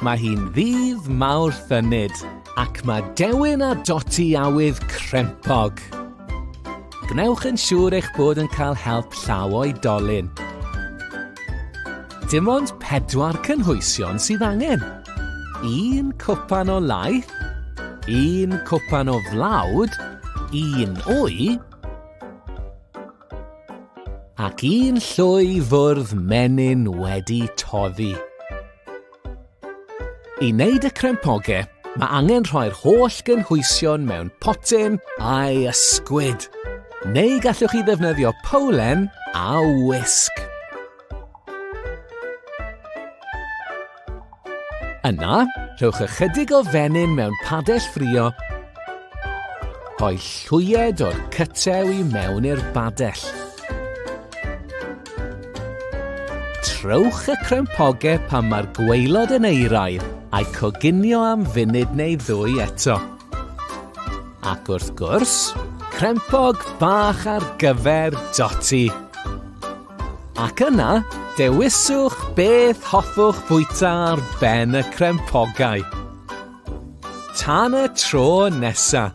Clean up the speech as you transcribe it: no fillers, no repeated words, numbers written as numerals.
Mae hi'n ddydd Mawrth ynyd, ac mae Dewin a Doti awydd crempog. Gwnewch yn siŵr eich bod yn cael help llaw oedolyn. Dim ond pedwar cynhwysion sydd angen. Un cwpan o laeth, un cwpan o flawd, un wy, Ac un llwy fwrdd menyn wedi toddi. I wneud y crempoge, mae angen rhoi'r holl gynhwysion mewn potyn a'i ysgwyd. Neu gallwch chi ddefnyddio powlen a wisg. Yna, rhowch ychydig o fenyn mewn padell ffrio, rhoi llwyed o'r cytew i mewn i'r badell. Trowch y crempoge pan mae'r gwaelod yn euraidd a'i coginio am funud neu ddwy eto. Ac wrth gwrs, crempog bach ar gyfer Doti. Ac yna, dewiswch beth hoffwch fwyta ar ben y crempogau. Tan y tro nesa!